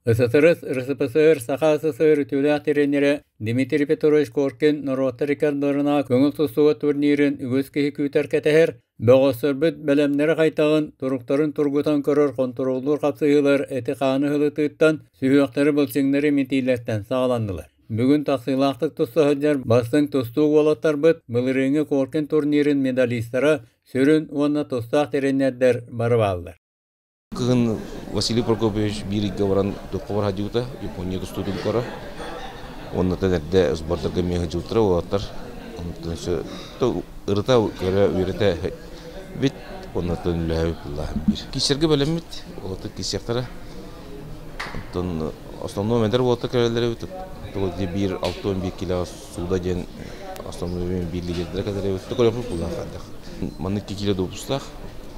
СССР РСФСР Саха СССР үтүөлээх тренерэ Дмитрий Петрович Коркин норуоттар иккардыларына көҥүл тустууга турнирын үгүс киһи күүтэр-кэтэһэр, бөҕөстөрбүт бэлэмнэрэ хайтаҕын, туруктарын тургутан көрөр хонтуруоллуур хапсыһыылар эти-хааны ыһылытыыттан, сүһүөхтэри былчыҥнары имитиилэртэн саҕаланнылар. Бүгүн тахсыылаахтык туста сылдьар бастыҥ тустуу уолаттарбыт былырыыҥҥы Коркин турнирын медалистара, сүрүн уонна тустаах тренердэр бары бааллар. Кыһын Василий Прокопьевич биир ыйга баран туохха бар сылдьыбыта, Япония тустуутун көрө. Уонна эрдэ сбордарга эмиэ сылдьыбыттара уолаттар. Онтон ырыта көрө үөрэтэ бит оннуттан үлэһэбит буллаһым биир. Киисэргэ бэлэммит, уолаттар киисиэхтэрэ. Оттон основной эдэр уолаттар кэлэллэр эбит. Биир 61 килоҕа сууда диэн основной биир лидердэрэ кэлэр эбит. Көрөппүт буллаах хайдах. Маннык киилэ допустаах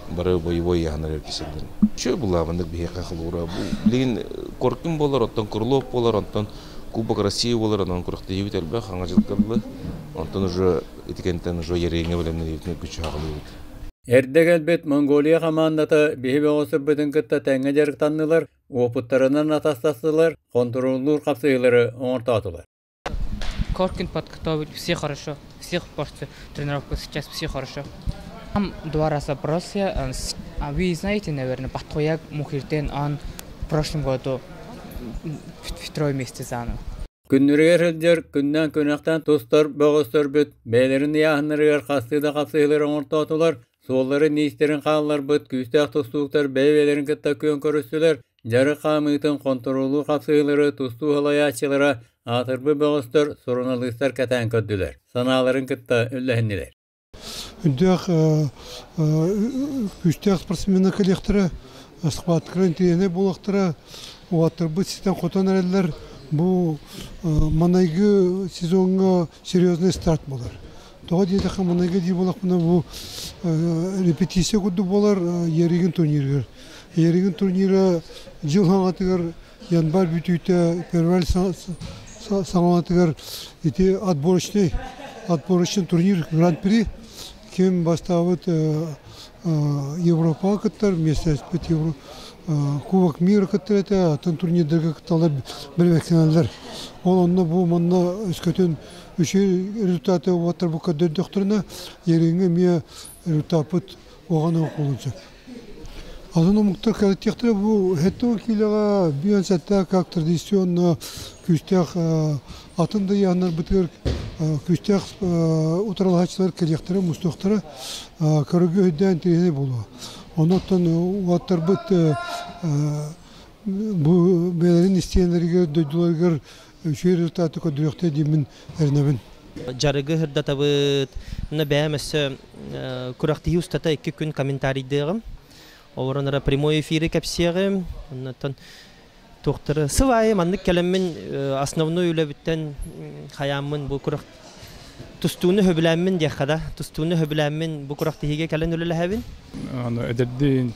бары боевой ыйааһыннар эргисэллэр. Үчүгэй буллаа маннык биһиэхэ холобура бу билигин Коркин буолар, оттон Крылов буолар, онтон Кубок России буолар, онон күрэхтэһиибит элбэх, хаҥа дьылгыллы. Онтон уже ити кэнтэн уже Ерейҥэ бэлэмнэниибитин күчү хаҕылыыбыт. Эрдэ кэлбит Монголия хамаандата биһи бөҕөсүрбүтүн кытта тэҥҥэ дьарыктаннылар, уопуттарынан атастастылар, хонтуруоллуур хапсыһыылары оҥортоотулар. Коркин подготовил все хорошо, всех после тренировку сейчас все хорошо. Там два раза бросил. Вы знаете, наверное, Батхуяг Мухирден, он в прошлом году второе место занял. Күннэригэр сылдьар күннээн күнэхтэн тустар бөҕөстөрбүт бэйэлэрин ыйааһыннарыгар хастыы да хапсыһыылары оҥортоотулар, суолларын-иистэрин хаалларбыт күүстээх тустууктар бэйэ-бэйэлэрин кытта күөн көрүстүлэр, дьарык хаамыытын хонтуруоллуур хапсыһыылары тустуу салайааччылара аатырбыт бөҕөстөр, суруналыыстар кэтээн көрдүлэр, санааларын кытта үллэһиннилэр. Үрдээх күүстээх спортсменнар кэлиэхтэрэ, схваткалар интириэһинэй буолуохтара, уолаттарбыт ситэн-хотон эрэллэр. Бу манайгы сезоҥҥа серьезный старт буолар. Тоҕо диэтэххэ, манайгы дии буоллахпына, бу репетиция курдук буолар Еригин турнирыгар. Еригин турнира дьыл хаҥатыгар январь бүтүүтэ, февраль саҥалатыгар ити отборочный отборочный турнир гран-при ким бастаабыт Европаҕа кыттар миэстэлэспит Кубок мира кыттар этэ атын турнирдарга кытталлар бэлэмнэнэллэр ол онно бу манна өскөтүн үчүгэй результаты уолаттар бу көрдөрдөхтөрүнэ Ериҥҥэ эмиэ результаппыт уоҕан оҥоһуллуон сөп. Атын омуктар кэлэттиэхтэрэ бу 70 киилэҕэ бүөн сэттээх как традиционно күүстээх атын да ыйааннарбытыгар күүстээх утарылаһааччылар кэлиэхтэрэ, мустуохтара көрөргө өйдөөн интэриэһинэй буолуо. Онон уолаттарбыт бу бэйэлэрин истиэннэригэр, дойдуларыгар үчүгэй результаты көрдөрүөхтэрэ диэммин эрэнэбин. Дьарыгы сырдатабыт. Мына бэйэм өссө күрэхтэһии устата икки күн комментарийдыаҕым. Олорон эрэ прямой эфири кэпсиэҕим. Оннуттан туохтары сыл аайы маннык кэлэммин основной үлэбиттэн хайааммын бу күрэх тустууну сөбүлээммин диэххэ да тустууну сөбүлээммин бу күрэхтэһиигэ кэлэн үлэлэһэбин. Аны эдэрдиин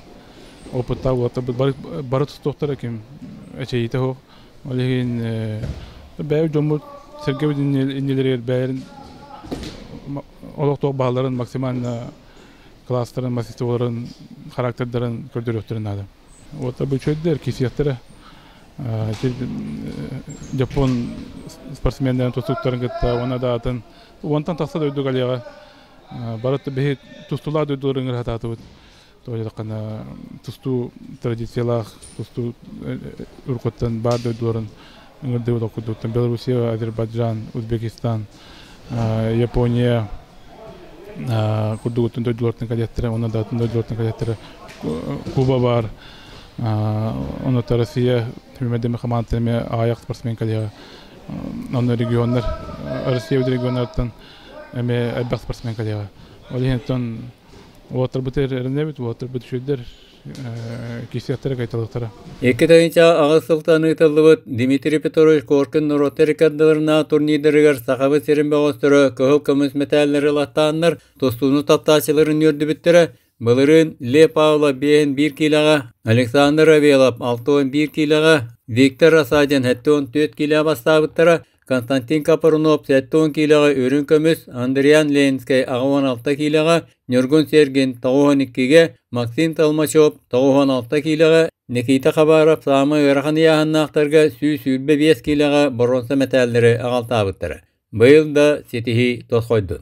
опыттаах уолаттарбыт бары, бары тустуохтара ким эчэйиитэ суох. Ол иһин бэйэ дьоммут сэргэбит иннилэригэр бэйэлэрин олохтоох баалларын максимально класстарын, мастерстволарын, характердарын көрдөрүөхтэрин наада. Вот обычайдар кисиэхтэрэ Дьоппуон спортсменнарын тустууктарын кытта уонна да атын уонтан тахса дойду галияҕа бары биһи тустулаах дойдуларын ыҥырыһатаатыбыт. Тоҕо тустуу традициялаах тустуу уруккуттан баар дойдуларын ыҥырдыбыт оккутуттан Белоруссия, Азербайджан, Узбекистан, Япония курдугуттан дойдулартан кэлиэттэрэ уонна да атын дойдулартан кэлиэттэрэ Куба баар онно Россия түмэдэми хамаандата эмиэ аҕыйах спортсмен кэлиэҕэ онно регионнар Россия регионнарыттан эмиэ элбэх спортсмен кэлиэҕэ ол иһин Уолаттарбыт эрэнэбит, уолаттарбыт үчүгэйдэр, кисиэхтэрэ, кайталыахтара. 2008 сылтан ыытыллыбыт Дмитрий Петрович Коркин норуоттар иккардыларынааҕы турнирдарыгар Сахабыт сирин бөҕөстөрө кыһыл көмүс мэтээллэри ылаттааннар тустууну таптааччыларын үөрдүбүттэрэ. Былырыын Лев Павлов 51 киилэҕэ, Александр Авелов 61 киилэҕэ, Виктор Рассадин 74 киилэҕэ бастаабыттара. Константин Капрунов 70 киилэҕэ үрүҥ көмүс, Андриан Ленскэй 86 киилэҕэ, Ньургун Сергин 92-гэ, Максим Толмачев 96 киилэҕэ, Никита Хабаров саамай ыарахан ыйааһыннаахтарга 125 киилэҕэ боруонса мэтээллэри аҕалтаабыттара. Быйыл да ситиһии тосхойдун.